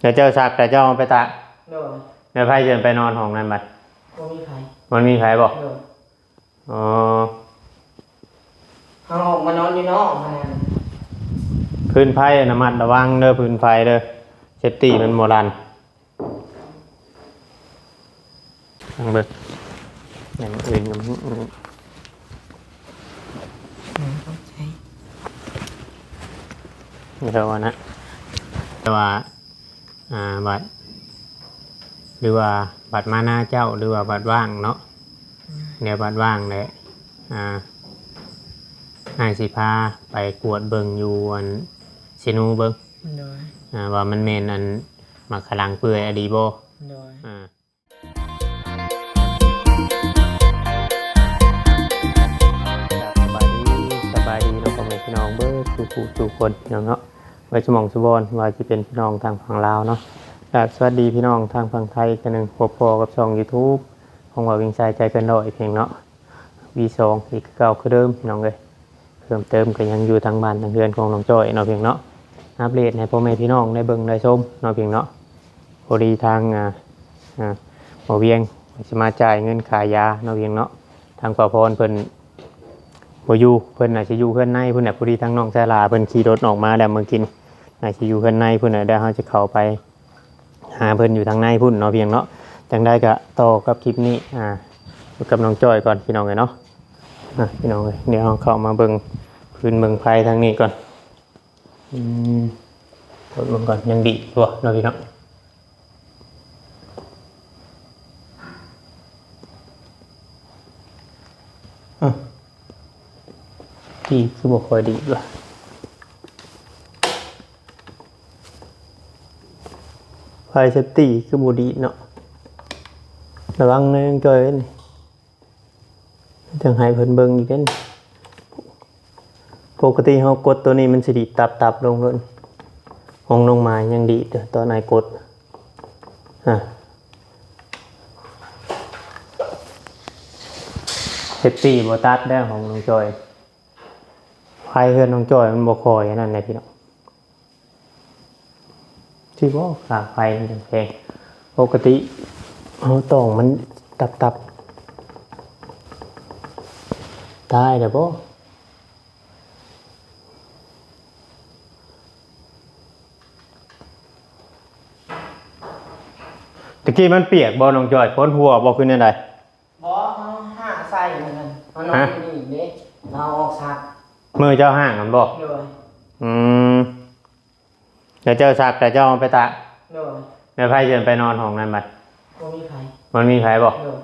ແລ້ວເຈົ້າຊັກ ແລ້ວເຈົ້າເອົາໄປຕາກ? ໂດຍ. ແລ້ວໃຜຊິໄປນອນຫ້ອງນັ້ນບັດ? ບໍ່ມີໃຜ. ມັນມີໃຜບໍ່? ໂດຍ. ອໍ ເຮົາອອກມານອນຢູ່ນອກຫັ້ນນະ. ຟືນໄຟນະ ລະມັດລະວັງເດີ ຟືນໄຟເດີ ເຊບຕີ້ມັນບໍ່ລັນ. ຟັງເບິ່ງ ຢ່າງອື່ນນຳ ອືມ ຂອບໃຈ ເດີວ່ານະ ແຕ່ວ່າ ອ່າ ບັດ ຫຼືວ່າບັດມານາເຈົ້າ ຫຼືວ່າບັດວ່າງເນາະ. ອືມ ແນວບັດວ່າງແຫຼະ ອ່າ ອ້າຍຊິພາໄປກວດເບິ່ງຢູ່ອັນເຊໂນເບິ່ງ. ໂດຍ. ອ່າ ວ່າມັນແມ່ນອັນໝາກຂະລັງເປື່ອຍອີ່ຫຼີບໍ່? ໂດຍ. ອ່າ ສະບາຍດີ ສະບາຍດີເນາະ ພໍ່ແມ່ພີ່ນ້ອງເບິດສູ່ຜູ້ສູ່ຄົນເນາະ ເບິດຊຸໝ່ອງຊຸບ່ອນ ວ່າຊິເປັນພີ່ນ້ອງທາງຝັ່ງລາວເນາະ ແລະ ສະຫວັດດີພີ່ນ້ອງທາງຝັ່ງໄທອີກເທື່ອໜຶ່ງ. ພົບພໍ້ກັບຊ່ອງຢູທູບຂອງບ່າວວິງໄຊ ໃຈເກີນຮ້ອຍເອງເນາະ ວີສອງ ອີກຄືເກົ່າຄືເດີມພີ່ນ້ອງເອີຍ. ເພີ່ມເຕີມກໍຍັງຢູ່ທາງບ້ານທາງເຮືອນຂອງນ້ອງຈ້ອຍເນາະພຽງເນາະ ອັບເດດໃຫ້ພໍ່ແມ່ພີ່ນ້ອງໄດ້ເບິ່ງໄດ້ຊົມເນາະພຽງເນາະ. ພໍດີທາງ ອ່າ ອ່າ ໝໍວຽງຊິມາຈ່າຍເງິນຄ່າຢາເນາະພຽງເນາະ ທາງປ້າພອນເພິ່ນບໍ່ຢູ່ ເພິ່ນອາດຊິຢູ່ເຮືອນໃນພຸ້ນແຫຼະ. ພໍດີທາງນ້ອງສາລາເພິ່ນຂີ່ລົດອອກມາແລ້ວ ເມື່ອກີ້ອາດຊິຢູ່ເຮືອນໃນພຸ້ນແຫຼະ ດຽວເຮົາຈະເຂົ້າໄປ ຫາເພິ່ນຢູ່ທາງໃນພຸ້ນເນາະພຽງເນາະ. ຈັ່ງໃດກໍຕໍ່ກັບຄລິບນີ້ ອ່າ ກັບນ້ອງຈ້ອຍກ່ອນພີ່ນ້ອງເອີຍເນາະ. ອ່າ ພີ່ນ້ອງເອີຍ ດຽວເຮົາເຂົ້າມາເບິ່ງຟືນເບິ່ງໄຟທາງນີ້ກ່ອນ. ອືມ ເບິ່ງກ່ອນ ຍັງດີຢູ່ບໍ່ເນາະພີ່ນ້ອງ. ອືມ ດີຄືບໍ່ຄ່ອຍດີດວ່າ ໄຟເຊບຕີ້ຄືບໍ່ດີດເນາະ. ລະວັງແດ່ນ້ອງຈ້ອຍເອີຍ ຈັ່ງໃຫ້ເພິ່ນເບິ່ງອີກເດ້. ປົກກະຕິເຮົາກົດໂຕນີ້ມັນຊິດີດຕັບໆລົງໂລດ. ຂອງນ້ອງໝາຍຍັງດີດຢູ່ຕອນອ້າຍກົດ ອາ ເຊບຕີ້ບໍ່ຕັດແລ້ວຂອງນ້ອງຈ້ອຍ. ໄຟເຮືອນນ້ອງຈ້ອຍມັນບໍ່ຄ່ອຍອັນນັ້ນແຫຼະພີ່ນ້ອງ. ຊິບໍ່ ຄ່າໄຟມັນຈັ່ງແພງ. ປົກກະຕິເຮົາຕ້ອງມັນຕັບໆ ຕາຍແລ້ວບໍ່? ຕະກີ້ມັນປຽກບໍ່ນ້ອງຈ້ອຍ? ຝົນຫົວບໍ່ ຄືແນວໃດ? ບໍ່ ເຮົາຫາໃສ່ຫັ້ນນະ ເຮົານອນຢູ່ນີ້ເດ້ ເຮົາອອກຊັກ. ມື້ເຈົ້າຫ້າງຫັ້ນບໍ່? ໂດຍ. ອືມ ແລ້ວເຈົ້າຊັກ ແລ້ວເຈົ້າເອົາໄປຕາກ? ໂດຍ. ແລ້ວໃຜຊິໄປນອນຫ້ອງນັ້ນບັດ? ບໍ່ມີໃຜ. ມັນມີໃຜບໍ່? ໂດຍ.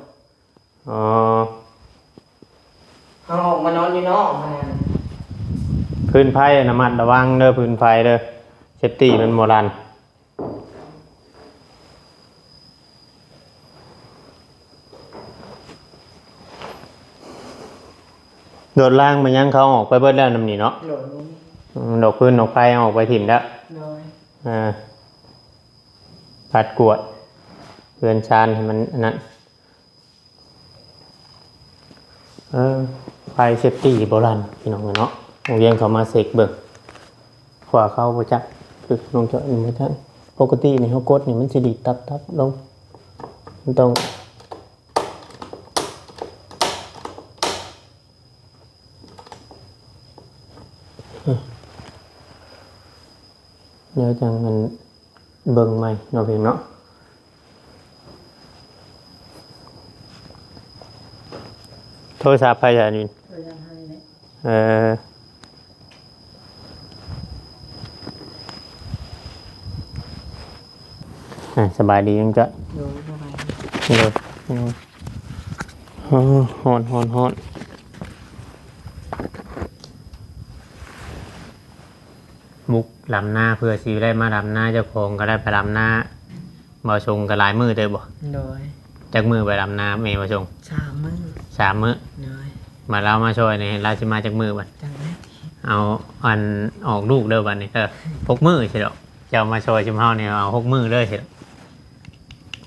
ອໍ ເຮົາອອກມານອນຢູ່ນອກຫັ້ນນະ. ຟືນໄຟນະ ລະມັດລະວັງເດີ ຟືນໄຟເດີ ເຊບຕີ້ມັນບໍ່ລັນ. ໂດດລ່າງມາຍັງ ເຂົາອອກໄປເບິດແລ້ວນຳນີ້ເນາະ. ໂດຍ. ອືມ ດອກຟືນດອກໄຟເອົາອອກໄປຖິ້ມແລ້ວ. ໂດຍ. ອ່າ ປັດກວາດເຮືອນຊານໃຫ້ມັນອັນນັ້ນ. ເອີ ໄຟເຊບຕີ້ບໍ່ລັນພີ່ນ້ອງເອີຍເນາະ. ນ້ອງວຽງເຂົ້າມາເຊັກເບິ່ງ ຂວາເຂົ້າບໍ່ຈັກ ຄືນ້ອງຈອຍບໍ່ຈັກ. ປົກກະຕິນີ້ເຮົາກົດນີ້ມັນຊິດີດຕັບໆລົງ ມັນຕ້ອງ ເອີ ດຽວຈັ່ງອັນ ເບິ່ງໃໝ່ເນາະ ເພງເນາະ. ໂທລະສັບໃຜຊະນີ້? ໂທລະສັບເຮົານີ້ແຫຼະ. ເອີ ອ່າ ສະບາຍດີນ້ອງຈ້ອຍ. ໂດຍ ສະບາຍດີ. ໂດຍ ໂດຍ. ໂອ້ ຮ້ອນ ຮ້ອນ ຮ້ອນ. ບຸກດຳນາ ເພື່ອຊິໄດ້ມາດຳນາ ເຈົ້າຂອງກໍໄດ້ໄປດຳນາ. ບ່າວຊົງກໍຫຼາຍມື້ເຕີບບໍ່? ໂດຍ. ຈັກມື້ໄປດຳນາແມ່ບ່າວຊົງ? ສາມມື້. ສາມມື້. ໂດຍ. ມາລາວມາຊ່ອຍນີ້ ລາວຊິມາຈັກມື້ບັດ? ຈັກແລ້ວ. ເອົາອັນອອກລູກເດີບັດນີ້ ເອີ ຫົກມື້ຊິດອກ. ເຈົ້າມາຊ່ອຍຊຸມເຮົານີ້ ເອົາຫົກມື້ເລີຍຊິດອກ.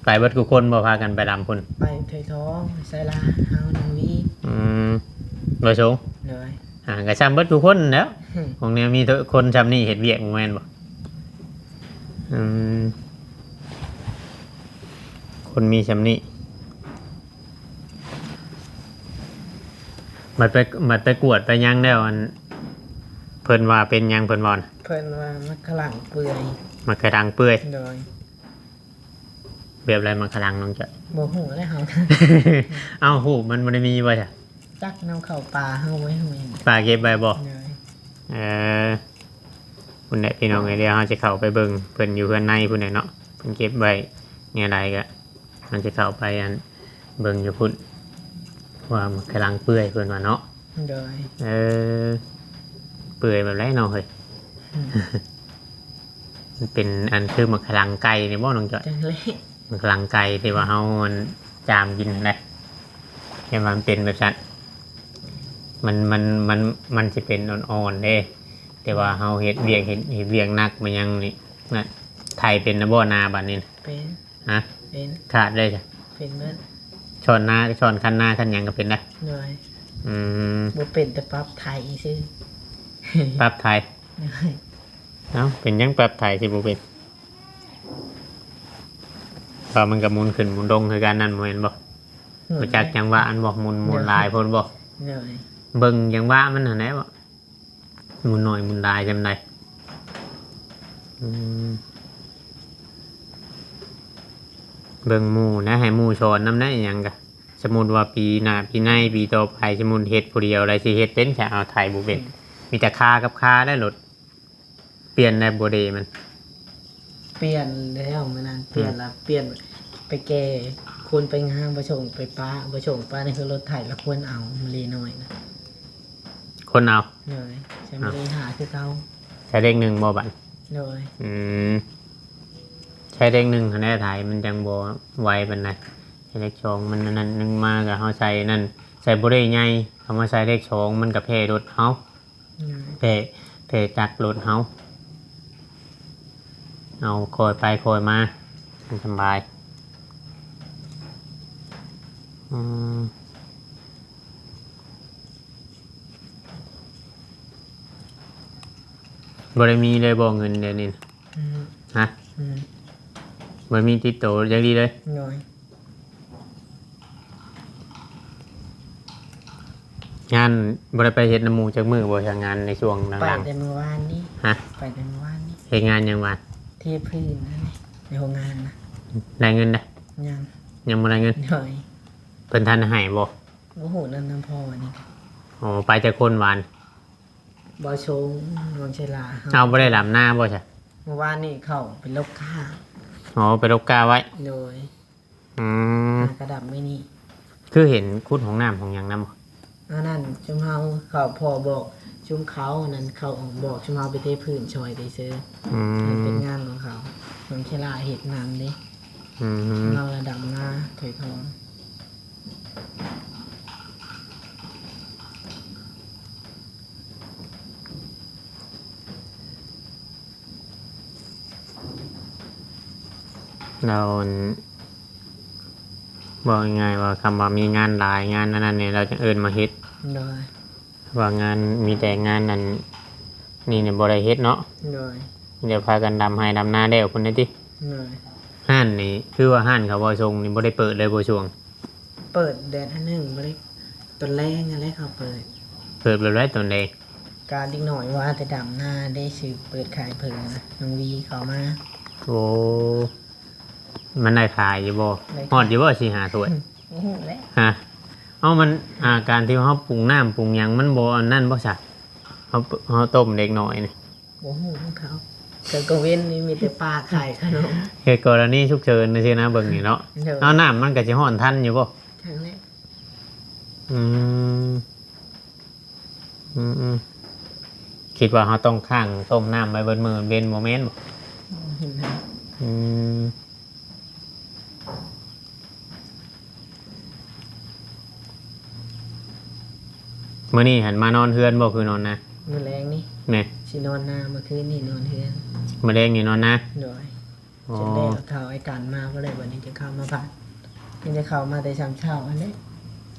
ໄປເບິດທຸກຄົນບໍ່ ພາກັນໄປດຳພຸ້ນ? ໄປເທີຍທອງ ໄຊລາ ເຮົາ ນ້ອງວີ. ອືມ ບໍ່ສົງ. ໂດຍ. ອ່າ ກໍຊ່ຳເບິດທຸກຄົນແຫຼ້ວ. ຂອງແນວມີຄົນຊ່ຳນີ້ເຮັດວຽກ ບໍ່ແມ່ນບໍ່? ອືມ ຄົນມີຊ່ຳນີ້ ບັດໄປ ບັດໄປກວດໄປຫຍັງແລ້ວ ອັນ ເພິ່ນວ່າເປັນຫຍັງ ເພິ່ນເວົ້ານະ? ເພິ່ນວ່າມັກຂະຫຼັງເປື່ອຍ. ມັກຂະຫຼັງເປື່ອຍ? ໂດຍ. ແບບໃດມັກຂະຫຼັງນ້ອງຈ້ອຍ? ບໍ່ຮູ້ແລ້ວເຮົາ. ເອົ້າ ຮູບມັນບໍ່ໄດ້ມີບໍ່ຊະ? ຈັກ ນຳເຂົ້າປ່າເຮົາໄວ້ ເຮົາຍັງ ປ່າເກັບໄວ້ບໍ່? ໂດຍ. ເອີ ພຸ້ນແຫຼະພີ່ນ້ອງເອີຍ ດຽວເຮົາຈະເຂົ້າໄປເບິ່ງເພິ່ນຢູ່ເຮືອນໃນພຸ້ນແຫຼະເນາະ ເພິ່ນເກັບໄວ້ແນວໃດກະ ເຮົາຈະເຂົ້າໄປ ອັນ ເບິ່ງຢູ່ພຸ້ນ ວ່າມັກຂະຫຼັງເປື່ອຍເພິ່ນວ່າເນາະ. ໂດຍ. ເອີ ເປື່ອຍແບບໃດເນາະເຮີ້ຍ? ອືມ ມັນເປັນ ອັນ ຄືມັກຂະຫຼັງໄກ່ນີ້ບໍ່ນ້ອງຈ້ອຍ? ຈັ່ງແຫຼະ ມັກຂະຫຼັງໄກ່ທີ່ວ່າເຮົາ ອັນ ຈາມກິນຫັ້ນນະ ເຫັນວ່າມັນເປັນແບບຊັ້ນ ມັນ ມັນ ມັນ ມັນຊິເປັນອ່ອນໆເດ້ ແຕ່ວ່າເຮົາເຮັດວຽກ ເຮັດ ເຮັດວຽກໜັກມາຫຍັງນີ້ນະ ໄຖເປັນນະບໍ່ນາບາດນີ້ນະ? ເປັນ. ຮະ? ເປັນ. ຂາດເລີຍ ເປັນເບິດ ຊ້ອນນາ ຊ້ອນຄັນນາຄັນຫຍັງກໍເປັນໄດ໋? ໂດຍ. ອືມ ບໍ່ເປັນແຕ່ປັບໄຖຊື່ ປັບໄຖ. ໂດຍ. ເອົ້າ ເປັນຫຍັງປັບໄຖຊິບໍ່ເປັນ? ເພາະມັນກໍໝູນຂຶ້ນໝູນລົງຄືກັນນັ້ນ ບໍ່ແມ່ນບໍ່? ໂດຍ. ຮູ້ຈັກຈັງຫວະອັນບໍ່? ໝູນ ໝູນຫຼາຍໂພດບໍ່? ໂດຍ. ເບິ່ງຈັງຫວະມັນຫັ້ນແຫຼະບໍ່? ໝູນໜ້ອຍໝູນຫຼາຍສ່ຳໃດ? ອືມ ເບິ່ງໝູ່ນະ ໃຫ້ໝູ່ສອນນຳແດ່ ອີ່ຫຍັງກະ ສົມມຸດວ່າປີໜ້າ ປີໃນ ປີຕໍ່ໄປ ສົມມຸດເຮັດຜູ້ດຽວແລ້ວຊິເຮັດເປັນຊະ? ເອົາ ໄຖບໍ່ເປັນ. ອືມ ມີແຕ່ຄາກັບຄາແຫຼະລົດ. ປ່ຽນແລ້ວບໍ່ເດມັນ? ປ່ຽນແລ້ວ ມື້ນັ້ນປ່ຽນ ອືມ ລະປ່ຽນ ໄປແກ່ ຄົນໄປງາມ ບໍ່ສົ່ງໄປປະ ບໍ່ສົ່ງປະ ນີ້ຄືລົດໄຖລະຄວນເອົາ ມາເລນ້ອຍນະ ຄົນເອົາ. ໂດຍ. ໃຊ້ມາເລຫ້າຄືເກົ່າ. ໃຊ້ເລກໜຶ່ງບໍ່ບັດ? ໂດຍ. ອືມ ໃຊ້ເລກໜຶ່ງຫັ້ນແຫຼະ ໄຖມັນຈັ່ງບໍ່ໄວປານໃດ. ໃຊ້ເລກສອງມັນອັນນັ້ນ ໜຶ່ງມາກໍເຮົາໃສ່ນັ້ນ ໃສ່ບໍ່ໄດ້ໃຫຍ່ ເຮົາມາໃສ່ເລກສອງມັນກໍແພ້ລົດເຮົາ. ໂດຍ. ແພ້ ແພ້ຈັກລົດເຮົາ. ເອົາຄ່ອຍໄປຄ່ອຍມາ ມັນສຳບາຍ. ອືມ ບໍ່ໄດ້ມີເລີຍບໍ່ເງິນດຽວນີ້? ອືມ ຮະ? ອືມ ບໍ່ມີຕິດໂຕຈັ່ງຊີ້ເລີຍ? ໂດຍ. ງານບໍ່ໄດ້ໄປເຮັດນຳໝູ່ຈັກມື້ບໍ່? ຊະ ງານໃນຊ່ວງຫຼັງໆ ໄປແຕ່ມື້ວານນີ້. ຮະ? ໄປແຕ່ມື້ວານນີ້. ເຮັດງານຫຍັງວານ? ເທພື້ນນັ້ນແຫຼະ ໃນໂຮງງານນະ. ໄດ້ເງິນໄດ໋? ຍັງ ຍັງບໍ່ໄດ້ເງິນ. ໂດຍ. ເພິ່ນທັນໃຫ້ບໍ່? ບໍ່ຮູ້ນຳ ນຳພໍ່ນີ້. ອໍ ໄປຈັກຄົນວານ? ບໍ່ຊົງ ນ້ອງເຊລາເຮົາ. ເອົາ ບໍ່ໄດ້ດຳນາບໍ່ຊະ? ມື້ວານນີ້ເຂົ້າໄປລົກກ້າ. ອໍ ໄປລົກກ້າໄວ້. ໂດຍ. ອືມ ຫາກະດຳມື້ນີ້. ຄືເຫັນຂຸດຫ້ອງນ້ຳຫ້ອງຫຍັງນຳບໍ່? ອັນນັ້ນຊຸມເຮົາເຂົາ ພໍ່ບອກຊຸມເຂົາ ອັນນັ້ນເຂົາບອກຊຸມເຮົາໄປເທພື້ນຊ່ອຍໄປຊື່. ອືມ ມັນເປັນງານຂອງເຂົາ ນ້ອງເຊລາເຮັດນຳເດ້. ອືມ ເຮົາລະດຳນາຖອຍຖອນ. ແລ້ວ ອັນ ເວົ້າງ່າຍໆວ່າ ຄຳວ່າມີງານຫຼາຍ ງານອັນນັ້ນນີ້ ລາວຈັ່ງເອີ້ນມາເຮັດ. ໂດຍ. ວ່າງານ ມີແຕ່ງານອັນນີ້ນີ້ບໍ່ໄດ້ເຮັດເນາະ. ໂດຍ. ດຽວພາກັນດຳໄຮ່ດຳນາແລ້ວພຸ້ນເດ້ຕິ. ໂດຍ. ຮ້ານນີ້ ຄືວ່າຮ້ານເຂົາບໍ່ສົ່ງນີ້ ບໍ່ໄດ້ເປີດເລີຍບໍ່ຊ່ວງ? ເປີດແດດອັນໜຶ່ງ ບໍ່ໄດ້ ຕອນແລງຫັ້ນແຫຼະເຂົາເປີດ. ເປີດແບບໃດຕອນແລງ? ກະເດັກນ້ອຍວ່າແຕ່ດຳນາເດ້ ຊິເປີດຂາຍເຜິ້ງນະ ນ້ອງວີເຂົ້າມາ. ໂອ້ ມັນໄດ້ຂາຍຢູ່ບໍ່? ໄດ້ຂາຍ. ຮອດຢູ່ບໍ່ ສີ່ຫ້າຖ້ວຍ? ບໍ່ຮູ້ແຫຼະ. ຮະ? ເອົ້າ ມັນ ອ່າ ການທີ່ເຮົາປຸງນ້ຳປຸງຫຍັງ ມັນບໍ່ອັນນັ້ນບໍ່ຊະ? ເຮົາ ເຮົາຕົ້ມເດັກນ້ອຍນີ້. ບໍ່ຮູ້ນຳເຂົາ ເຊິ່ງກາງເວັນນີ້ມີແຕ່ປ້າຂາຍຂະໜົມ. ເຮັດກໍລະນີສຸກເສີນຊື່ນະ ເບິ່ງນີ້ເນາະ. ໂດຍ. ເອົາ ນ້ຳມັນກໍຊິຮ້ອນທັນຢູ່ບໍ່? ທັນແຫຼະ. ອືມ ອືມໆ ຄິດວ່າເຮົາຕ້ອງຄ້າງຕົ້ມນ້ຳໄວ້ເບິດມື້ເວັນ ບໍ່ແມ່ນບໍ່? ບໍ່ເຫັນນະ. ອືມ ມື້ນີ້ຫັ້ນມານອນເຮືອນບໍ່ ຄືນອນນາ? ມື້ແລງນີ້ ແມ່ນ ຊິນອນນາ ມື້ຄືນນີ້ນອນເຮືອນ. ມື້ແລງນີ້ນອນນາ? ໂດຍ. ອໍ ຈົນແລ້ວ ເຂົ້າໄອ້ກັນມາບໍ່ໄດ້ ບັດນີ້ຈຶ່ງເຂົ້າມາພັກ. ມີແຕ່ເຂົ້າມາແຕ່ຊ່ຳເຊົ້າຫັ້ນແຫຼະ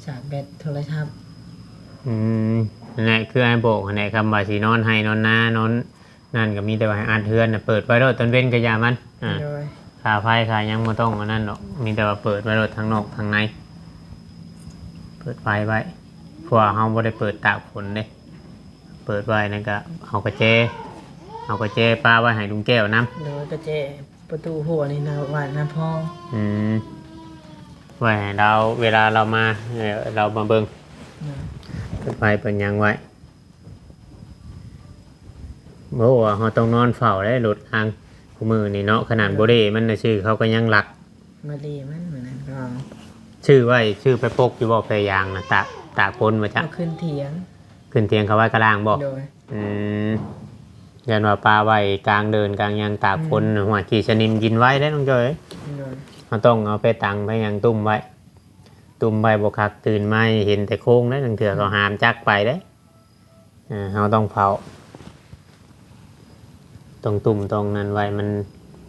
ຊາດແບັດໂທລະສັບ. ອືມ ນັ້ນແຫຼະ ຄືອ້າຍບອກຫັ້ນແຫຼະ ຄຳວ່າຊິນອນໄຮ່ນອນນາ ນອນນັ້ນ ກໍມີແຕ່ວ່າໃຫ້ອັດເຮືອນນະ ເປີດໄວ້ໂລດ ຕອນເວັນກໍຢ່າມັນ. ອາ ໂດຍ. ຄ່າໄຟຄ່າຫຍັງບໍ່ຕ້ອງອັນນັ້ນດອກ ມີແຕ່ວ່າເປີດໄວ້ໂລດ ທັງນອກທັງໃນ ເປີດໄຟໄວ້ ເພາະວ່າເຮົາບໍ່ໄດ້ເປີດຕາກຝົນເດ້ ເປີດໄວ້ນັ້ນກະເອົາກະແຈ ເອົາກະແຈປະໄວ້ໃຫ້ລຸງແກ້ວນຳ ໂດຍ ກະແຈປະຕູຫົວນີ້ນະ ໄວ້ນຳພໍ່ ອືມ ໄວ້ໃຫ້ລາວ ເວລາລາວມາ ເອີ ລາວມາເບິ່ງ ໂດຍ ເປີດໄຟເປີດຫຍັງໄວ້. ໂອ້ ເຮົາຕ້ອງນອນເຝົ້າເດ້ ລົດລາງ ຄູ່ມື້ນີ້ເນາະ ຂະໜາດ ເອີ ບໍ່ເດ້ມັນຊື່ ເຂົາກໍຍັງລັກ ບໍ່ເດ້ມັນ ມື້ນັ້ນກໍ ຊື້ໄວ້ ຊື້ໄປປົກຢູ່ບໍ່ ແພຢາງນະ ຕາກ ຕາກຝົນວ່າ ເອົາຂຶ້ນຖຽງ ຂຶ້ນຖຽງເຂົາໄວ້ກະລ່າງບໍ່? ໂດຍ ອືມ ຢ້ານວ່າປະໄວ້ກາງເດີ່ນກາງຫຍັງຕາກຝົນ ອືມ ຫ້ວຍ ຂີ້ສະໜິມກິນໄວເດ້ນ້ອງຈ້ອຍ ໂດຍ ເຮົາຕ້ອງເອົາໄປຕັງໄປຫຍັງ ຕຸ້ມໄວ້ ຕຸ້ມໄວ້ບໍ່ຄັກ ຕື່ນມາເຫັນແຕ່ໂຄງເດ້ ລາງເທື່ອ ອືມ ເຂົາຫາມຈັກໄປເດ້. ເອີ ເຮົາຕ້ອງເຝົ້າ ຕ້ອງຕຸ້ມ ຕ້ອງນັ້ນໄວ້ ມັນ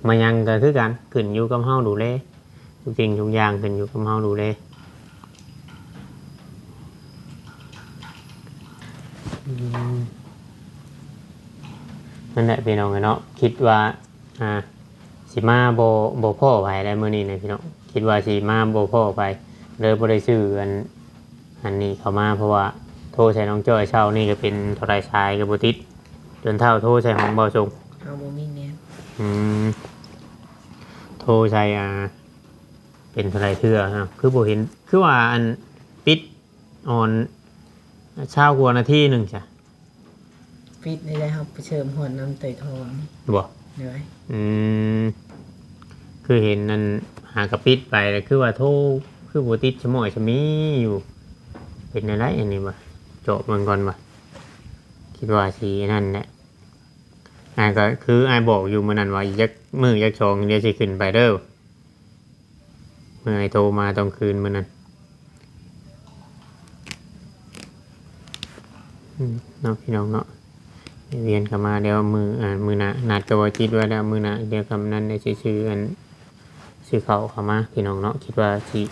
ມາຫຍັງກໍຄືກັນ ຂຶ້ນຢູ່ກັບເຮົາດູແລ ທຸກສິ່ງທຸກຢ່າງຂຶ້ນຢູ່ກັບເຮົາດູແລ ອືມ ນັ້ນແຫຼະພີ່ນ້ອງເອີຍເນາະ ຄິດວ່າ ອ່າ ຊິມາບໍ່ ບໍ່ພໍ້ໃຜແລ້ວມື້ນີ້ນະພີ່ນ້ອງ ຄິດວ່າຊິມາບໍ່ພໍ້ໃຜ ເລີຍບໍ່ໄດ້ຊື້ອັນ ອັນນີ້ເຂົ້າມາ ເພາະວ່າໂທໃສ່ນ້ອງຈ້ອຍເຊົ້ານີ້ກໍເປັນເທົ່າໃດສາຍກໍບໍ່ຕິດ ຈົນເຖົ້າໂທໃສ່ຂອງເບົາສົງ ເຮົາບໍ່ມີແນວ ອືມ ໂທໃສ່ ອ່າ ເປັນເທົ່າໃດເທື່ອ ອ້າວ ຄືບໍ່ເຫັນ ຄືວ່າອັນ ປິດອອນ ຊາວກວ່ານາທີໜຶ່ງຊະ. ປິດນີ້ແຫຼະ ເຮົາໄປເສີມຮອດນຳໄຕທອງ ບໍ່? ໂດຍ ອືມ ຄືເຫັນນັ້ນ ຫາກະປິດໄປ ແລ້ວຄືວ່າໂທ ຄືບໍ່ຕິດຊະມ້ອຍຊະມີຢູ່ ເປັນແນວໃດອັນນີ້ວະ ເຈາະເບິ່ງກ່ອນວະ ຄິດວ່າຊິນັ້ນແຫຼະ ອ່າ ກໍຄືອ້າຍບອກຢູ່ມື້ນັ້ນວ່າ ອີກຈັກມື້ຈັກສອງ ດຽວຊິຂຶ້ນໄປເດີ. ເມື່ອອ້າຍໂທມາຕອນຄືນມື້ນັ້ນ ອືມ ເນາະ ພີ່ນ້ອງເນາະ ວຽນເຂົ້າມາແລ້ວ ມື້ ອ່າ ມື້ໜ້າ ນັດກັບບ່າວຈິດໄວ້ແລ້ວ ມື້ໜ້າດຽວກຳນັ້ນໄດ້ຊິຊື້ອັນ ຊື້ເຂົ້າເຂົ້າມາ ພີ່ນ້ອງເນາະ ຄິດວ່າຊິ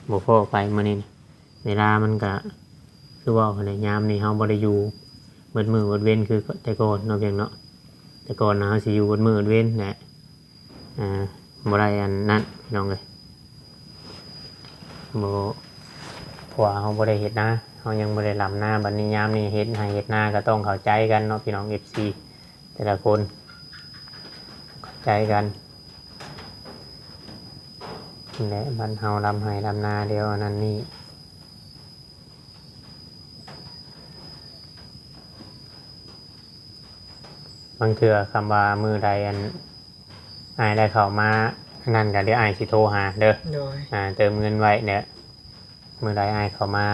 ບໍ່ພໍ້ໄປມື້ນີ້ນະ ເວລາມັນກະ ຄືເວົ້າຫັ້ນແຫຼະ ຍາມນີ້ເຮົາບໍ່ໄດ້ຢູ່ເບິດມື້ເບິດເວັນຄືແຕ່ກ່ອນເນາະ ພຽງເນາະ ແຕ່ກ່ອນນະ ເຮົາຊິຢູ່ເບິດມື້ເບິດເວັນແຫຼະ ອ່າ ບໍ່ໄດ້ອັນນັ້ນ ພີ່ນ້ອງເອີຍ ບໍ່ ເພາະວ່າເຮົາບໍ່ໄດ້ເຮັດນາ ເຮົາຍັງບໍ່ໄດ້ລຳນາ ບັດນີ້ຍາມນີ້ເຮັດໄຮ່ເຮັດນາກໍຕ້ອງເຂົ້າໃຈກັນເນາະ ພີ່ນ້ອງເອັຟຊີ ແຕ່ລະຄົນ ເຂົ້າໃຈກັນ ແລະ ບັດເຮົາລຳໄຮ່ລຳນາແລ້ວອັນນັ້ນນີ້ ບາງເທື່ອຄຳວ່າມື້ໃດອັນ ອ້າຍໄດ້ເຂົ້າມາອັນນັ້ນກໍ ດຽວອ້າຍຊິໂທຫາເດີ ໂດຍ ອ່າ ເຕີມເງິນໄວ້ເດີ ມື້ໃດອ້າຍເຂົ້າມາ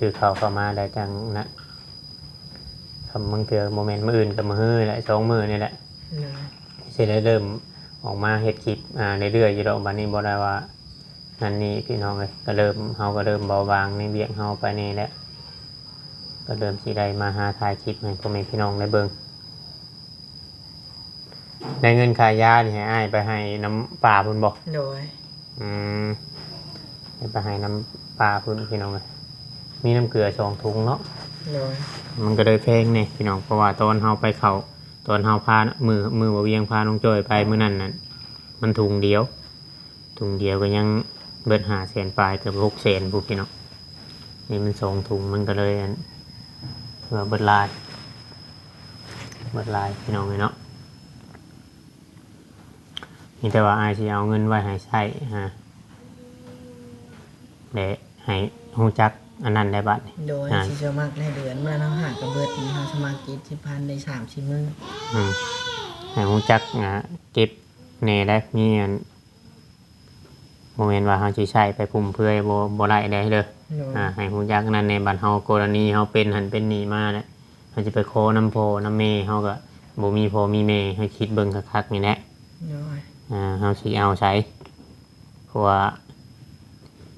ຊື້ເຂົ້າເຂົ້າມາແລ້ວຈັ່ງນັ້ນ ຄຳບາງເທື່ອບໍ່ແມ່ນມື້ອື່ນກໍມື້ຮືແຫຼະ ສອງມື້ນີ້ແຫຼະ ໂດຍ ຊິໄດ້ເລີ່ມອອກມາເຮັດຄລິບ ອ່າ ເລື້ອຍໆຢູ່ດອກ ບັດນີ້ບໍ່ໄດ້ວ່າ ນັ້ນນີ້ ພີ່ນ້ອງເອີຍ ກໍເລີ່ມ ເຮົາກໍເລີ່ມເບົາບາງໃນວຽກເຮົາໄປແດ່ແລ້ວ ກໍເລີ່ມຊິໄດ້ມາຫາຖ່າຍຄລິບໃຫ້ພໍ່ແມ່ພີ່ນ້ອງໄດ້ເບິ່ງ ແລະ ເງິນຄ່າຢານີ້ໃຫ້ອ້າຍໄປໃຫ້ນຳປ້າພຸ້ນບໍ່? ໂດຍ ອືມ ໃຫ້ໄປໃຫ້ນຳປ້າພຸ້ນ ພີ່ນ້ອງເອີຍ ມີນ້ຳເກືອສອງຖົງເນາະ ໂດຍ ມັນກໍເລີຍແພງແດ່ ພີ່ນ້ອງ ເພາະວ່າຕອນເຮົາໄປເຂົ້າ ຕອນເຮົາພາ ມື້ ມື້ບ່າວວຽງພານ້ອງຈ້ອຍໄປມື້ນັ້ນນັ້ນ ມັນຖົງດຽວ ຖົງດຽວກໍຍັງເບິດຫ້າແສນປາຍ ເກືອບຫົກແສນພຸ້ນພີ່ນ້ອງ ນີ້ມັນສອງຖົງ ມັນກໍເລີຍອັນ ຖືວ່າເບິດຫຼາຍ ເບິດຫຼາຍພີ່ນ້ອງເອີຍເນາະ ມີແຕ່ວ່າອ້າຍຊິເອົາເງິນໄວ້ໃຫ້ໃຊ້ ຮະ ແລະ ໃຫ້ຮູ້ຈັກອັນນັ້ນແຫຼະບັດນີ້ ໂດຍ ອ່າ ຊິສະໝັກໃນເດືອນ ເມື່ອເຮົາຫາກໍເບິດນີ້ ເຮົາສະໝັກເຈັດສິບພັນ ໄດ້ສາມສີ່ມື້ ອືມ ໃຫ້ຮູ້ຈັກ ອ່າ ເກັບແດ່ໄດ໋ ມີອັນ ບໍ່ແມ່ນວ່າເຮົາຊິໃຊ້ໄປຟຸມເຟືອຍ ບໍ່ ບໍ່ໄດ້ເດ້ ໂດຍ ອ່າ ໃຫ້ຮູ້ຈັກນັ້ນແດ່ ບັດເຮົາກໍລະນີເຮົາເປັນຫັ້ນເປັນນີ້ມາແລ້ວ ເຮົາຊິໄປຂໍນຳພໍ່ນຳແມ່ ເຮົາກໍບໍ່ມີພໍ່ມີແມ່ ໃຫ້ຄິດເບິ່ງຄັກໆນີ້ແຫຼະ ໂດຍ ອ່າ ເຮົາຊິເອົາໃສ ເພາະວ່າ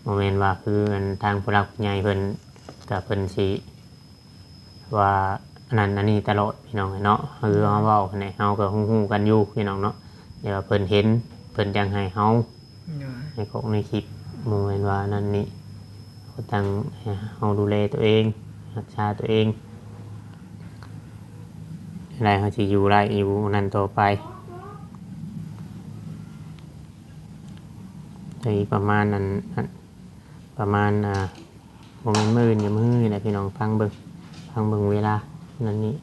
ບໍ່ແມ່ນວ່າຄືອັນທາງຜູ້ຫຼັກຜູ້ໃຫຍ່ເພິ່ນ ກໍເພິ່ນຊິ ວ່າອັນນັ້ນອັນນີ້ຕະຫຼອດພີ່ນ້ອງເອີຍເນາະ ຄືເຮົາເວົ້າຫັ້ນແຫຼະ ເຮົາກໍຮູ້ໆກັນຢູ່ພີ່ນ້ອງເນາະ ແຕ່ວ່າເພິ່ນເຫັນ ເພິ່ນຈັ່ງໃຫ້ເຮົາ ໂດຍ ໃນຂອງໃນຄລິບ ບໍ່ແມ່ນວ່ານັ້ນນີ້ ກໍຕ້ອງໃຫ້ເຮົາດູແລຕົວເອງ ຮັກສາຕົວເອງ ຈັ່ງໃດເຮົາຊິຢູ່ໄດ້ຢູ່ນັ້ນຕໍ່ໄປ. ໄດ້ປະມານນັ້ນ ປະມານ ອ່າ ບໍ່ແມ່ນມື້ອື່ນກໍມື້ນີ້ແຫຼະພີ່ນ້ອງ. ຟັງເບິ່ງ ຟັງເບິ່ງເວລານັ້ນນີ້.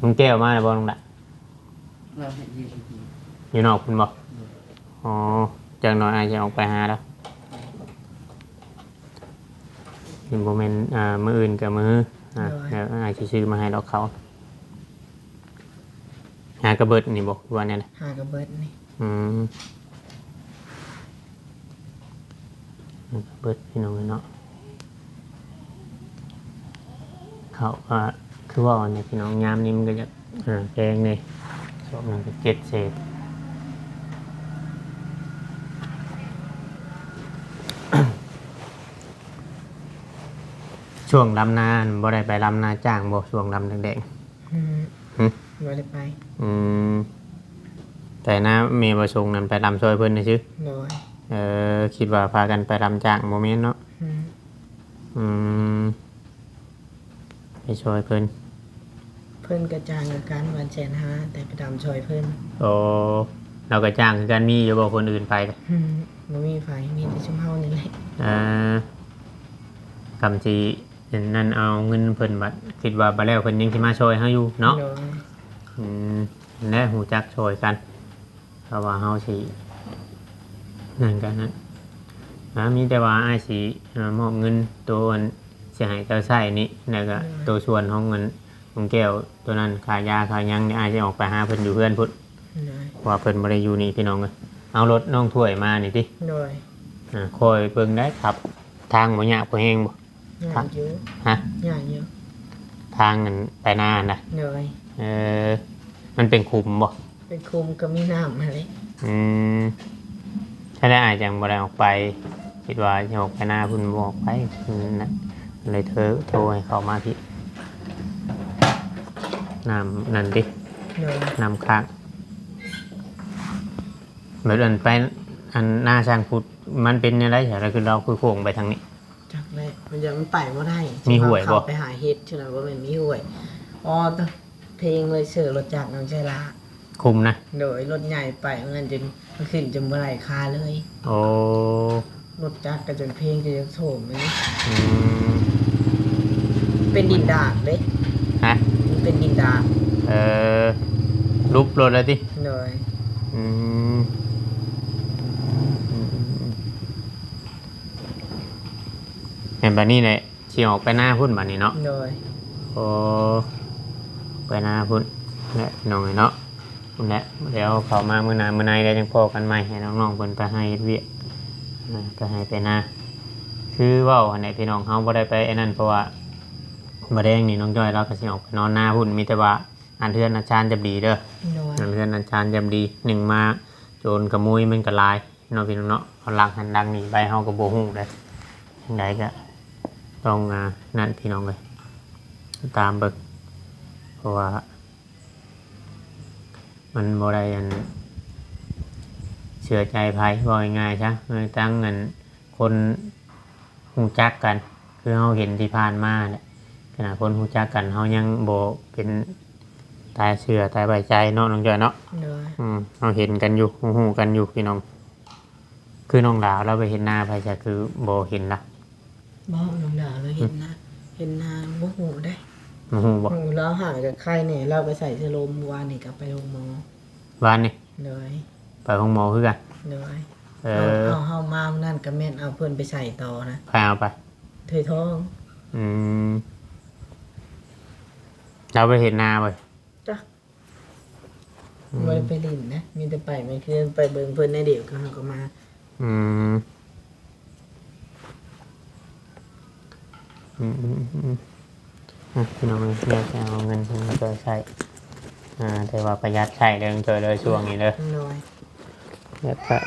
ລຸງແກ້ວມາແລ້ວບໍ່ລຸງດະ? ລາວເຮັດວຽກຢູ່ພຸ້ນ ຢູ່ນອກພຸ້ນບໍ່? ໂດຍ. ອໍ ຈັກໜ່ອຍອ້າຍຊິອອກໄປຫາລາວ. ນີ້ບໍ່ແມ່ນ ອ່າ ມື້ອື່ນກໍມື້ ອ່າ ໂດຍ ແລ້ວອ້າຍຊິຊື້ມາໃຫ້ດອກເຂົ້າ. ຫາກະເບິດນີ້ບໍ່ ຄືວ່າແນວໃດ? ຫາກະເບິດນີ້. ອືມ ເບິດພີ່ນ້ອງເອີຍເນາະ. ເຂົ້າກໍຄືເວົ້າແຫຼະພີ່ນ້ອງ ຍາມນີ້ມັນກໍຢາກ ອ່າ ແພງເດ້ ສອບໜຶ່ງກໍເຈັດແສນ. ຊ່ວງດຳນາບໍ່ໄດ້ໄປດຳນາຈ້າງບໍ່ ຊ່ວງດຳແດງໆ? ອືມ ຫຶ? ບໍ່ໄດ້ໄປ. ອືມ ແຕ່ນາແມ່ບໍ່ສົງນັ້ນໄປດຳຊ່ອຍເພິ່ນຊື່ໆ? ໂດຍ. ເອີ ຄິດວ່າພາກັນໄປດຳຈ້າງ ບໍ່ແມ່ນເນາະ? ອືມ ອືມ ໄປຊ່ອຍເພິ່ນ. ເພິ່ນກໍຈ້າງຄືກັນ ວັນແສນຫ້າ ແຕ່ໄປດຳຊ່ອຍເພິ່ນ. ໂອ້ ລາວກໍຈ້າງຄືກັນ ມີຢູ່ບໍ່ຄົນອື່ນໄປ? ອືມ ບໍ່ມີໃຜ ມີແຕ່ຊຸມເຮົານີ້ແຫຼະ. ເອີ ຄຳຊິອັນນັ້ນ ເອົາເງິນເພິ່ນ ບັດຄິດວ່າບໍ່ແລ້ວ ເພິ່ນຍັງຊິມາຊ່ອຍເຮົາຢູ່ເນາະ? ໂດຍ. ອືມ ແລະ ຮູ້ຈັກຊ່ອຍກັນ ເພາະວ່າເຮົາຊິນັ້ນກັນນັ້ນ. ອ່າ ມີແຕ່ວ່າອ້າຍຊິ ອ່າ ມອບເງິນໂຕອັນຊິໃຫ້ເຈົ້າໃຊ້ນີ້ ແລ້ວກໍ ໂດຍ ໂຕສ່ວນຂອງເງິນຂອງແກ້ວໂຕນັ້ນ ຄ່າຢາຄ່າຫຍັງນີ້ ອ້າຍຊິອອກໄປຫາເພິ່ນຢູ່ເຮືອນພຸ້ນ. ໂດຍ. ເພາະວ່າເພິ່ນບໍ່ໄດ້ຢູ່ນີ້ພີ່ນ້ອງເອີຍ. ເອົາລົດນ້ອງຖ້ວຍມານີ້ຕິ? ໂດຍ. ອ່າ ຄ່ອຍເບິ່ງໄດ້ຄັບ ທາງບໍ່ຍາກບໍ່ແຮງບໍ່? ຍາກຢູ່. ຮະ? ຍາກຢູ່. ທາງອັນໄປນາຫັ້ນນະ? ໂດຍ. ເອີ ມັນເປັນຂຸມບໍ່? ເປັນຂຸມກໍມີນ້ຳຫັ້ນແຫຼະ. ອືມ ຖ້າໄດ້ ອ້າຍຈັ່ງບໍ່ໄດ້ອອກໄປ ຄິດວ່າຊິອອກໄປນາພຸ້ນ ບໍ່ອອກໄປ ອືມ ນະ ເລີຍໂທ ໂທໃຫ້ເຂົາມາພີ້. ນ້ຳນັ້ນຕິ? ໂດຍ. ນ້ຳຄ້າງ. ແບບອັນໄປ ອັນນາຊ່າງພຸດ ມັນເປັນແນວໃດ ແລ້ວຄືລາວຄືໂຄ້ງໄປທາງນີ້? ຈັກແຫຼະ ມັນຍັງໄປບໍ່ໄດ້. ມີຫ້ວຍບໍ່? ເຂົ້າໄປຫາເຫັດ ຈັ່ງນັ້ນ ບໍ່ແມ່ນມີຫ້ວຍ. ອໍ ເພງເລີຍ ເຊີລົດຈັກນຳໃຈລາ ຂຸມນະ? ໂດຍ. ລົດໃຫຍ່ໄປ ມັນນັ້ນຈົນ ມັນຂຶ້ນຈົນບໍ່ໄດ້ຄາເລີຍ. ໂອ້ ລົດຈັກກໍຈົນເພງ ຈົນຢາກໂຖມເລີຍ. ອືມ ເປັນດິນດາດເດ້. ຮະ? ມັນເປັນດິນດາດ. ເອີ ຫຼຸບໂລດແລ້ວຕິ? ໂດຍ. ອືມ ອືມ ແມ່ນ ບາດນີ້ແຫຼະ ຊິອອກໄປນາພຸ້ນບາດນີ້ເນາະ? ໂດຍ. ໂອ້ ໄປນາພຸ້ນແຫຼະ ພີ່ນ້ອງເອີຍເນາະ. ພຸ້ນແຫຼະ ດຽວເຂົ້າມາມື້ໜ້າມື້ໃນ ແລ້ວຈັ່ງພໍ້ກັນໃໝ່ ໃຫ້ນ້ອງໆເພິ່ນໄປຫາເຮັດວຽກ ອ່າ ໄປໄຮ່ໄປນາ. ຄືເວົ້າຫັ້ນແຫຼະ ພີ່ນ້ອງ ເຮົາບໍ່ໄດ້ໄປອັນນັ້ນ ເພາະວ່າມື້ແລງນີ້ນ້ອງຈ້ອຍລາວກໍຊິອອກໄປນອນນາພຸ້ນ. ມີແຕ່ວ່າອັດເຮືອນອັດຊານຈຳດີເດີ. ໂດຍ. ອັດເຮືອນອັດຊານຈຳດີ ໜຶ່ງມາໂຈນຂະໂມຍມັນກໍຫຼາຍ ເນາະ ພີ່ນ້ອງເນາະ. ເອົາຫຼັກຫັ້ນຫຼັກນີ້ໄປ ເຮົາກໍບໍ່ຮູ້ເດ້. ຈັ່ງໃດກໍຕ້ອງ ອ່າ ນັ້ນ ພີ່ນ້ອງເອີຍ ຕາມເບິ່ງ ເພາະວ່າມັນບໍ່ໄດ້ອັນເຊື່ອໃຈໃຜ ເວົ້າງ່າຍໆຊະ. ເອີ ທັງອັນຄົນຮູ້ຈັກກັນ ຄືເຮົາເຫັນທີ່ຜ່ານມາແຫຼະ ຂະໜາດຄົນຮູ້ຈັກກັນ ເຮົາຍັງບໍ່ເປັນຕາເຊື່ອຕາໄວ້ໃຈເນາະ ນ້ອງຈ້ອຍເນາະ. ໂດຍ. ອືມ ເຮົາເຫັນກັນຢູ່ ຮູ້ໆກັນຢູ່ ພີ່ນ້ອງ. ຄືນ້ອງດາວລາວໄປເຮັດນາໃຜຊະ ຄືບໍ່ເຫັນລະ? ບໍ່ ນ້ອງດາວລາວເຮັດນາ ເຮັດນາບໍ່ຮູ້ເດ້. ບໍ່ຮູ້ບໍ່? ຮູ້ ລາວຫາກະໄຂ້ແດ່ ລາວໄປໃສ່ເຊໂຣມ ວານນີ້ກໍໄປໂຮງໝໍ. ວານນີ້? ໂດຍ. ໄປໂຮງໝໍຄືກັນ? ໂດຍ. ເອີ ເອົາ ເອົາ ເຮົາມາມື້ນັ້ນກໍແມ່ນເອົາເພິ່ນໄປໃສ່ຕໍ່ນະ. ໃຜເອົາໄປ? ເທີຍທອງ. ອືມ ລາວໄປເຮັດນາບໍ່? ຈັກ ອືມ ບໍ່ໄດ້ໄປຫຼິ້ນນະ ມີແຕ່ໄປ ແມ່ນຄືໄປເບິ່ງເພິ່ນໜ້ອຍດຽວ ກໍເຮົາກໍມາ. ອືມ ອືມ ອືມ ອືມ ອືມ ອ່ະ ພີ່ນ້ອງເອີຍ ດຽວຈະເອົາເງິນເພິ່ນມາຊ່ວຍໃຊ້ ອ່າ ແຕ່ວ່າປະຢັດໃຊ້ເດີ ຊ່ວຍເດີ ຊ່ວງນີ້ເດີ. ໂດຍ. ແລ້ວກໍ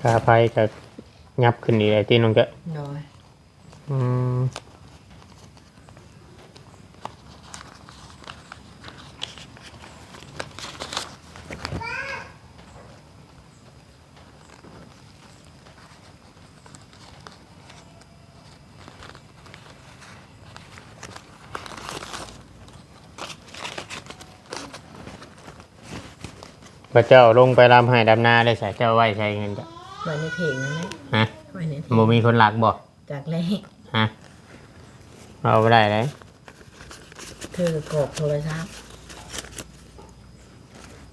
ຄ່າໄຟກໍຫຍັບຂຶ້ນອີກແລ້ວຕິນ້ອງເຈ້? ໂດຍ. ອືມ. ໂ ພະເຈົ້າລົງໄປດຳໄຮ່ດຳນາໄດ້ໃສ? ເຈົ້າໄວ້ໃສເງິນເຈົ້າ? ໄວ້ໃນເຖງນັ້ນແຫຼະ. ຮະ? ໄວ້ໃນເຖງ. ບໍ່ມີຄົນລັກບໍ່? ຈັກແລ້ວ. ຮະ? ເວົ້າບໍ່ໄດ້ເດ້. ຖືກອກໂທລະສັບ.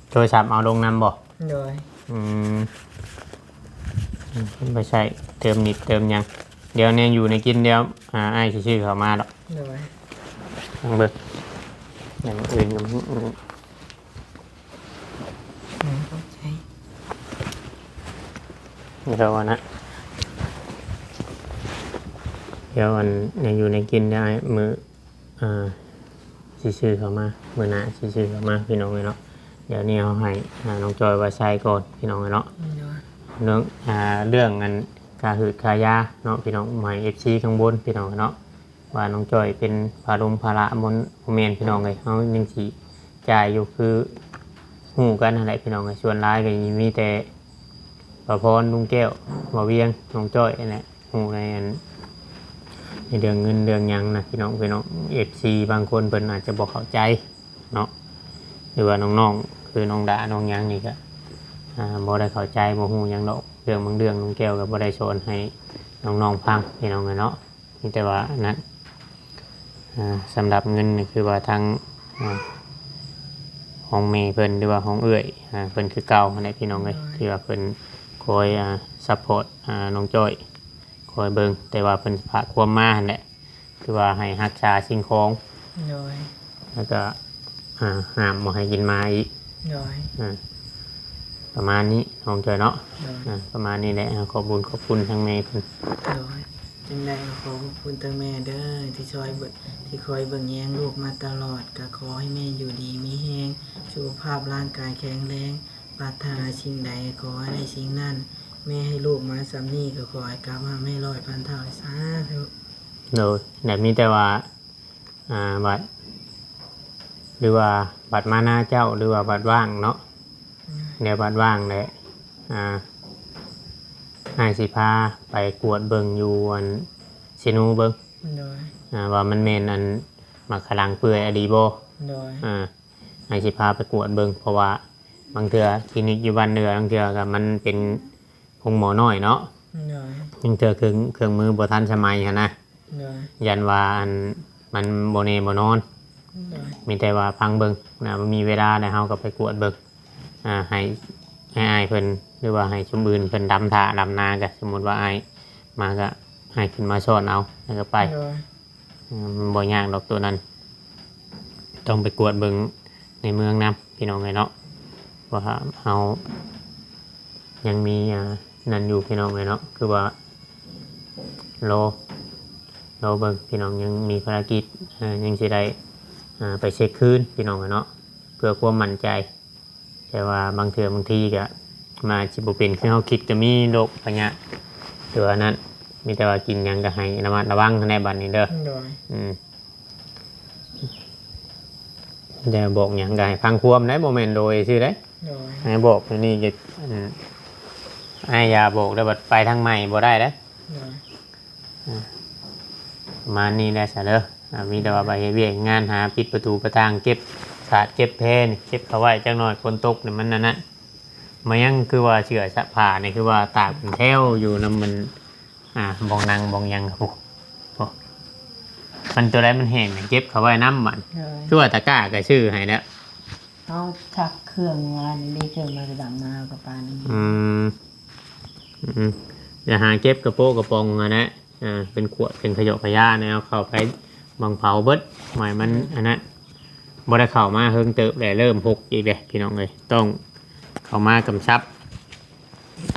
ໂທລະສັບເອົາລົງນຳບໍ່? ໂດຍ. ອືມ ໄປໃຊ້ເຕີມນິດເຕີມຫຍັງ. ດຽວແນວຢູ່ແນວກິນ ດຽວ ອາ ອ້າຍຊິຊື້ເຂົ້າມາດອກ. ໂດຍ. ລອງເບິ່ງ ຢ່າງອື່ນກໍມີ. ອືມ ຂອບໃຈ. ດຽວກ່ອນນະ ດຽວອັນ ແນວຢູ່ແນວກິນ ດຽວອ້າຍມື້ ອ່າ ຊິຊື້ເຂົ້າມາ ມື້ໜ້າຊິຊື້ເຂົ້າມາ ພີ່ນ້ອງເອີຍເນາະ. ດຽວນີ້ເຮົາໃຫ້ ອ່າ ນ້ອງຈ້ອຍໄວ້ໃຊ້ກ່ອນ ພີ່ນ້ອງເອີຍເນາະ. ໂດຍ. ເລື່ອງ ອ່າ ເລື່ອງອັນ ຄ່າຫືດຄ່າຢາເນາະ ພີ່ນ້ອງ ບໍ່ໃຫ້ເອັຟຊີກັງວົນ ພີ່ນ້ອງເນາະ ວ່ານ້ອງຈ້ອຍເປັນພາລົງພາລະ ບໍ່ ບໍ່ແມ່ນ ພີ່ນ້ອງເອີຍ. ເຮົາຍັງຊິຈ່າຍຢູ່ ຄືຮູ້ກັນຫັ້ນແຫຼະ ພີ່ນ້ອງເອີຍ. ສ່ວນຫຼາຍກໍມີແຕ່ ປະພອນ ລຸງແກ້ວ ບ່າວວຽງ ນ້ອງຈ້ອຍ ຫັ້ນແຫຼະ ຮູ້ໃນອັນ ໃນເລື່ອງເງິນເລື່ອງຫຍັງນະ ພີ່ນ້ອງ ພີ່ນ້ອງ ເອັຟຊີ ບາງຄົນເພິ່ນອາດຈະບໍ່ເຂົ້າໃຈເນາະ ຫຼືວ່ານ້ອງໆ ຄືນ້ອງດາ ນ້ອງຫຍັງນີ້ກໍ ອ່າ ບໍ່ໄດ້ເຂົ້າໃຈ ບໍ່ຮູ້ຫຍັງດອກ. ເລື່ອງບາງເລື່ອງ ລຸງແກ້ວກໍບໍ່ໄດ້ສອນໃຫ້ນ້ອງໆ ຟັງ ພີ່ນ້ອງເອີຍເນາະ. ມີແຕ່ວ່າອັນນັ້ນ ອ່າ ສຳລັບເງິນນີ້ ຄືວ່າທາງ ອ່າ ຂອງແມ່ເພິ່ນ ຫຼືວ່າຂອງເອື້ອຍ ອ່າ ເພິ່ນຄືເກົ່າຫັ້ນແຫຼະ ພີ່ນ້ອງເອີຍ. ໂດຍ. ທີ່ວ່າເພິ່ນຄອຍ ອ່າ ຊັບພອດ ອ່າ ນ້ອງຈ້ອຍ ຄອຍເບິ່ງ ແຕ່ວ່າເພິ່ນຝາກຄວາມມາຫັ້ນແຫຼະ ຄືວ່າໃຫ້ຮັກສາສິ່ງຂອງ. ໂດຍ. ແລ້ວກໍ ອ່າ ຫ້າມບໍ່ໃຫ້ກິນໝາອີກ. ໂດຍ. ອ່າ ປະມານນີ້ ນ້ອງຈ້ອຍເນາະ. ໂດຍ. ອ່າ ປະມານນີ້ແຫຼະ ຂອບບຸນຂອບຄຸນທາງແມ່ເພິ່ນ. ໂດຍ. ຈັ່ງໃດກໍຂໍຂອບຄຸນທາງແມ່ເດີ ທີ່ຊ່ອຍເບິ່ງ ທີ່ຄອຍເບິ່ງແຍງລູກມາຕະຫຼອດ. ກໍຂໍໃຫ້ແມ່ຢູ່ດີມີແຮງ ສຸຂະພາບຮ່າງກາຍແຂງແຮງ ປາດຖະໜາສິ່ງໃດກໍຂໍໃຫ້ໄດ້ສິ່ງນັ້ນ. ແມ່ໃຫ້ລູກມາສ່ຳນີ້ ກໍຂໍໃຫ້ກັບຫາແມ່ຮ້ອຍພັນເທົ່າ ສາທຸ. ໂດຍ. ແລະມີແຕ່ວ່າ ອ່າ ບັດ ຫຼືວ່າບັດມານາເຈົ້າ ຫຼືວ່າບັດວ່າງເນາະ. ອືມ. ແນວບັດວ່າງແຫຼະ ອ່າ ອ້າຍຊິພາໄປກວດເບິ່ງຢູ່ອັນເຊໂນເບິ່ງ. ໂດຍ. ອ່າ ວ່າມັນແມ່ນອັນໝາກຂະລັງເປື່ອຍອີ່ຫຼີບໍ່? ໂດຍ. ອ່າ ອ້າຍຊິພາໄປກວດເບິ່ງ ເພາະວ່າບາງເທື່ອຄລີນິກຢູ່ບ້ານເຮືອ ບາງເທື່ອກໍມັນເປັນໂຮງໝໍນ້ອຍເນາະ. ໂດຍ. ບາງເທື່ອເຄື່ອງ ເຄື່ອງມືບໍ່ທັນສະໄໝຫັ້ນນະ. ໂດຍ. ຢ້ານວ່າອັນ ມັນບໍ່ແນ່ບໍ່ນອນ. ໂດຍ. ມີແຕ່ວ່າຟັງເບິ່ງນະ ມີເວລາແລ້ວເຮົາກໍໄປກວດເບິ່ງ ອ່າ ໃຫ້ ໃຫ້ອ້າຍເພິ່ນ ຫຼືວ່າໃຫ້ຊຸມອື່ນເພິ່ນດຳຖ້າດຳນາ ກໍສົມມຸດວ່າອ້າຍມາ ກໍໃຫ້ຂຶ້ນມາສອນເອົາ ແລ້ວກໍໄປ. ໂດຍ. ອືມ ມັນບໍ່ຍາກດອກໂຕນັ້ນ ຕ້ອງໄປກວດເບິ່ງໃນເມືອງນຳ ພີ່ນ້ອງເອີຍເນາະ ວ່າເຮົາຍັງມີ ອ່າ ນັ້ນຢູ່ ພີ່ນ້ອງເອີຍເນາະ. ຄືວ່າລໍ ລໍເບິ່ງ ພີ່ນ້ອງ ຍັງມີພາລະກິດ ເອີ ຍັງຊິໄດ້ ອ່າ ໄປເຊັກຄືນ ພີ່ນ້ອງເອີຍເນາະ ເພື່ອຄວາມໝັ້ນໃຈ. ແຕ່ວ່າບາງເທື່ອບາງທີກໍ ມັນອາດຊິບໍ່ເປັນຄືເຮົາຄິດ ກໍມີໂລກພະຍາດ ຫຼືວ່ານັ້ນ. ມີແຕ່ວ່າກິນຫຍັງກໍໃຫ້ລະມັດລະວັງຫັ້ນແຫຼະບັດນີ້ເດີ. ໂດຍ. ອືມ ແຕ່ບອກຫຍັງກໍໃຫ້ຟັງຄວາມໄດ໋ ບໍ່ແມ່ນໂດຍຊື່ໄດ໋. ໂດຍ. ໃຫ້ບອກແນວນີ້ກໍ ອັນ ອ້າຍຢ່າບອກເດີ ບັດໄປທາງໃໝ່ບໍ່ໄດ້ເດ້. ໂດຍ. ອ່າ ປະມານນີ້ແຫຼະຊະເດີ. ອ່າ ມີແຕ່ວ່າໄປເຮັດວຽກງານ ຫາປິດປະຕູປະຕ່າງ ເກັບສາດເກັບແພນີ້ ເກັບເຂົ້າໄວ້ຈັກໜ້ອຍ ຝົນຕົກນີ້ມັນອັນນັ້ນ. ມາຍັງຄືວ່າເສື້ອຊະຜ້ານີ້ ຄືວ່າຕາກເປັນແຖວຢູ່ນຳມັນ ອ່າ ບ່ອງນັ່ງບ່ອງຫຍັງພຸ້ນ. ໂອ້ ມັນຕົວໃດມັນແຫ້ງນີ້ ເກັບເຂົ້າໄວ້ນຳບັດ. ໂດຍ. ຄືວ່າຕະກ້າກໍຊື້ໃຫ້ແລ້ວ. ເຮົາຊັກເຄື່ອງວານນີ້ ເຄື່ອງມາດຳນາກໍປານນີ້. ອືມ ອືມ ຢ່າຫາເກັບກະໂປະກະປ໋ອງຫັ້ນແຫຼະ ອ່າ ເປັນຂວດເປັນຂະຫຍອກຂະຢາແນວເຂົ້າໄປບັງເຜົາເບິດ ໝາຍມັນ ອືມ ອັນນັ້ນ ບໍ່ໄດ້ເຂົ້າມາເຮິງເຕີບແລ້ວ ເລີ່ມຫົກອີກແລ້ວ ພີ່ນ້ອງເອີຍ ຕ້ອງເຂົ້າມາກຳຊັບ.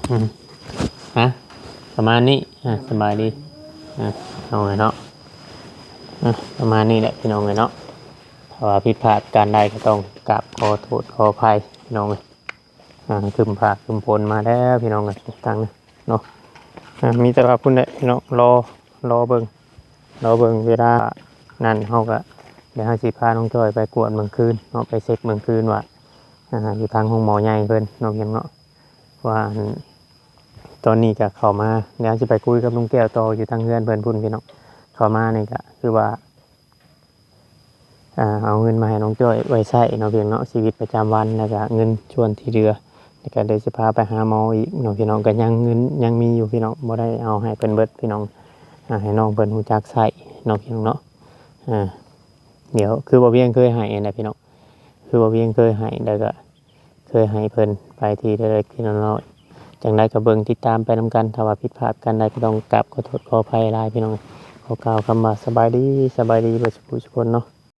ອືມ ຮະ ປະມານນີ້ ອ່າ ສະບາຍດີ ອ່າ ເອົາໄວ້ເນາະ ອ່າ ປະມານນີ້ແຫຼະ ພີ່ນ້ອງເອີຍເນາະ. ຖ້າວ່າຜິດພາດການໃດກໍຕ້ອງກາບຂໍໂທດຂໍອະໄພ ພີ່ນ້ອງເອີຍ. ອ່າ ຄຶ້ມຟ້າຄຶ້ມຝົນມາແລ້ວ ພີ່ນ້ອງເອີຍ ທາງນີ້ເນາະ. ອ່າ ມີແຕ່ວ່າພຸ້ນແຫຼະ ພີ່ນ້ອງ ລໍ ລໍເບິ່ງ ລໍເບິ່ງເວລານັ້ນ ເຮົາກໍ ດຽວເຮົາຊິພານ້ອງຈ້ອຍໄປກວດເບິ່ງຄືນເນາະ ໄປເຊັກເບິ່ງຄືນວ່າ ອ່າ ຢູ່ທາງໂຮງໝໍໃຫຍ່ເພິ່ນເນາະ ພີ່ນ້ອງເນາະ ວ່າ ອັນ ຕອນນີ້ກໍເຂົ້າມາ ດຽວຊິໄປຄຸຍກັບລຸງແກ້ວຕໍ່ ຢູ່ທາງເຮືອນເພິ່ນພຸ້ນ ພີ່ນ້ອງ. ເຂົ້າມານີ້ກໍຄືວ່າ ອ່າ ເອົາເງິນມາໃຫ້ນ້ອງຈ້ອຍໄວ້ໃຊ້ເນາະ ພີ່ນ້ອງເນາະ ຊີວິດປະຈຳວັນ ແລ້ວກະເງິນສ່ວນທີ່ເຫຼືອ ແລ້ວກະເດີຊິພາໄປຫາໝໍອີກເນາະ ພີ່ນ້ອງ ກະຍັງ ເງິນຍັງມີຢູ່ ພີ່ນ້ອງ ບໍ່ໄດ້ເອົາໃຫ້ເພິ່ນເບິດ ພີ່ນ້ອງ ອ່າ ໃຫ້ນ້ອງເພິ່ນຮູ້ຈັກໃຊ້ເນາະ ພີ່ນ້ອງເນາະ ອ່າ ດຽວ ຄືບໍ່ວຽງເຄີຍໃຫ້ຫັ້ນແຫຼະ ພີ່ນ້ອງ ຄືບໍ່ວຽງເຄີຍໃຫ້ ແລ້ວກະເຄີຍໃຫ້ເພິ່ນໄປທີລະເລັກທີລະນ້ອຍ ຈັ່ງໃດກະເບິ່ງຕິດຕາມໄປນຳກັນ ຖ້າວ່າຜິດພາດປະການໃດກະຕ້ອງກາບຂໍໂທດຂໍອະໄພຫຼາຍ ພີ່ນ້ອງ ຂໍກ່າວຄຳວ່າສະບາຍດີ ສະບາຍດີເບິດສູ່ຜູ້ສູ່ຄົນເນາະ.